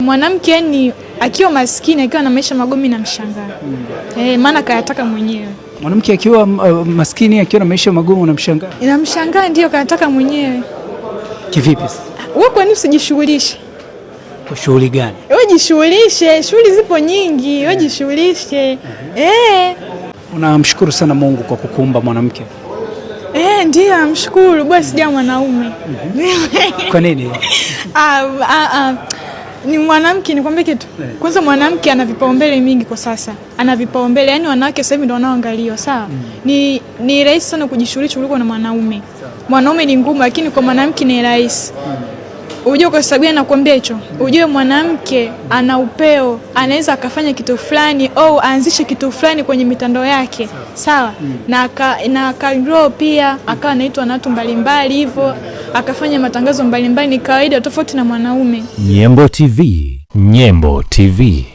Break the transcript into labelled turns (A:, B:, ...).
A: Mwanamke yani akiwa maskini, akiwa na maisha magumu namshangaa. Maana kayataka mwenyewe.
B: Mwanamke akiwa maskini, akiwa na maisha magumu unamshangaa?
A: Namshangaa, ndio, kayataka mwenyewe.
B: Kivipi?
A: Wewe kwa nini usijishughulishe?
B: Kwa shughuli gani?
A: Wewe jishughulishe, shughuli zipo nyingi, wewe jishughulishe.
B: Unamshukuru sana Mungu kwa kukuumba mwanamke?
A: Ndio, namshukuru. Bwana sija mwanaume.
B: Kwa nini?
A: Ni mwanamke, nikwambie kitu. Kwanza mwanamke ana vipaumbele mingi kwa sasa. Ana vipaumbele, yani wanawake sasa hivi ndio wanaoangaliwa, sawa? Ni rahisi sana kujishughulisha kuliko na mwanaume. Mwanaume ni ngumu, lakini kwa mwanamke ni rahisi. Unajua kwa sababu gani nakwambia hicho? Unajua mwanamke ana upeo, anaweza akafanya kitu fulani au aanzishe kitu fulani kwenye mitandao yake, sawa? Na aka grow pia, akawa anaitwa na watu mbalimbali hivyo, akafanya matangazo mbalimbali, ni kawaida tofauti na mwanaume.
C: Nyembo TV, Nyembo TV.